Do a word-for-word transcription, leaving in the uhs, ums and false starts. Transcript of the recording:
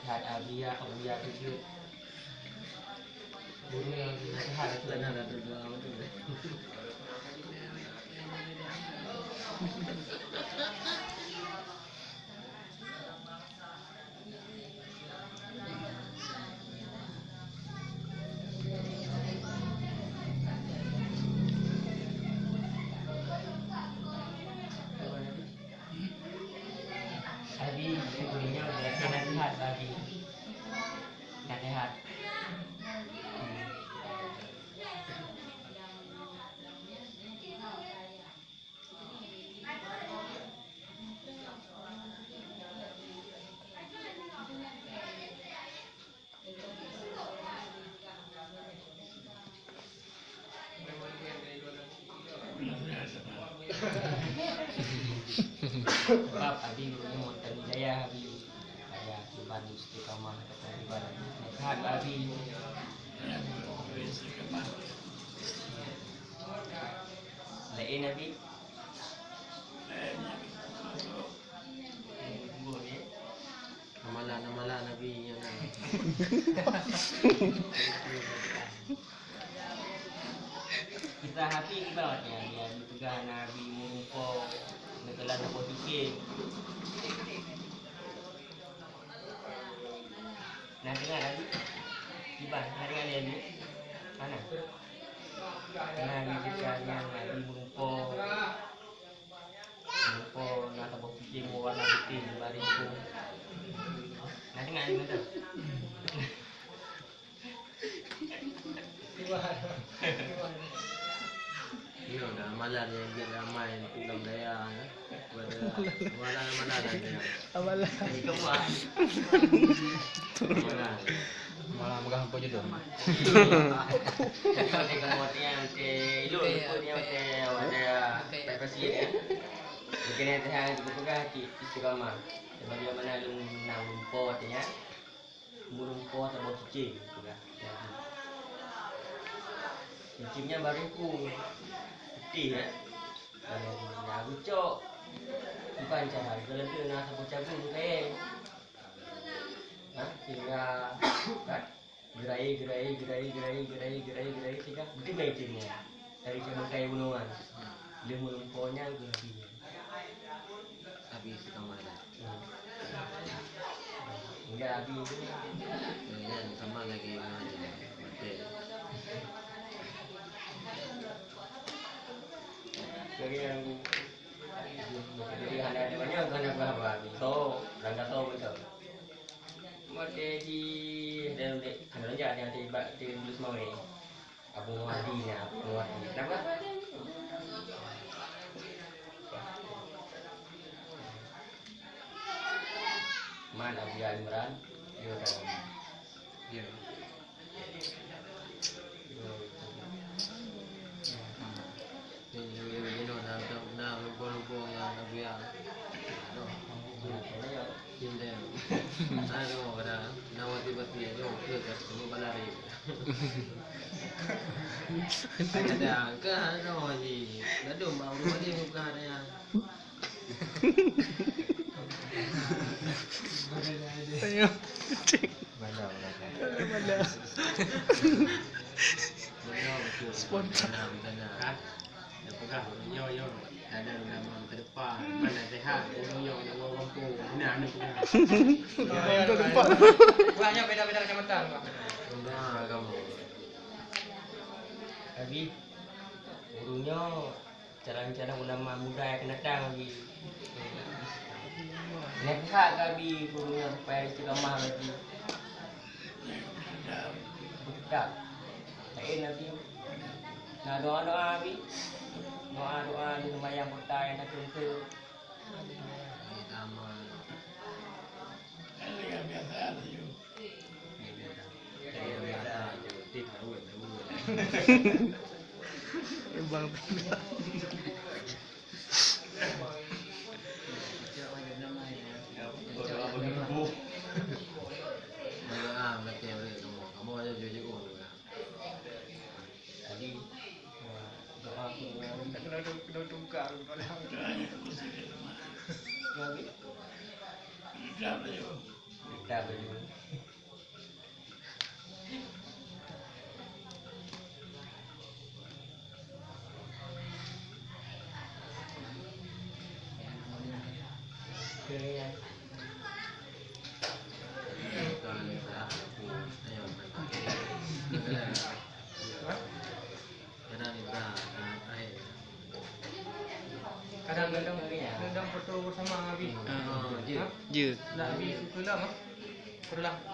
Nasihat Abi ya, Abi ya, tujuh. Guru yang nasihat itu. Abi, gurunyo berarti nasihat bagi. Nasihat. Sebab Abi gurunyo montan hidayah Abi. Hidayah kiban istiqamah kata kiban. Nasihat Abi. Lain Abi. Amalan-amalan Nabi nyan na. Kisah hati kita watèe nyan, nyan peugah Nabi meureumpok, neukalon saboh cicém. Na deungoe Nabi? Kiban, na deungoe Nabi? Hana. Nabi kisah nyan Nabi meureumpok. Muka na saboh kucing warna putih di baris tu. Na deungoe, na deungoe. Iya, dah amalan nyang biasa ramai untuk dalam dayah, ya. Pada amalan-amalan ada. Amalan. Kemas. Amalan. Malah meugah hampa jodoh. Oke, kemudian, oke, ilok, ilok, ilok, oke, awak dah, oke, privasi, ya. Mungkin yang teuhang itu peugah cit istiqamah. Sebagaimana lôn na meureumpok teuh nyan, meureumpok saboh cicém peugah. Cicém nyan bareng ku putih, ya. Bareng ku na geucok. Bukan cara geuleudeuh na saboh cabeueng kayèe. Ha, sehingga kan? Geuraye, geuraye, geuraye, sehingga meuteumèe cit nyan. Dari cabeueng kayèe bunoe nyan. Lheueh meureumpok nyan keuh Abi nyan. Abi istiqamah dah. Hmm. Enggak, Abi tu. Ya, ya, sama lagi mengajar. Betul. Jadi yang, jadi hana ada banyak, hana berapa. So, rangka so betul. Watèe di, ada, ada, ada, ada, ada, ada, ada, ada, Abu Muwardi na, Abu Muwardi. Kenapa? Man Abu Imran, yo kan. Ya. Inoe na, na lumpong-lumpong ngon Abuya. Aduh. Pindah. Aduh, dah. Na wati-wati, aduh, ke, ke, semua balari. Ada, ke, aduh, ji. Aduh, mau rumah dia buka ada ya. Ayo, cek. Mana, mana? Mana, mana? Spontan. Mana, mana? Ha? Dah peugah, nyoe, nyoe. Ada nama ke depan. Mana sehat? Nyoe, nyoe, nyoe, nyoe. Nah, anu peugah. Nyoe, nyoe, nyoe. Wah, nyoe beda-beda kacamata, Pak. Nah, kamu. Abi, gurunyo calon-calon ulama muda nyang akan datang lagi. Nasihat keu Abi gurunyo supaya istiqamah lagi. Beuteutab. Laén lagi. Na doa-doa Abi. Doa-doa di seumayang buta nyang na keu-keu. Amin. Bang. Jadi, doa aku dengan kena, kena tungkar. Kadang kadang foto bersama Abi. Ah, jeuet. Nak Abi sekolah mah. Sekolah.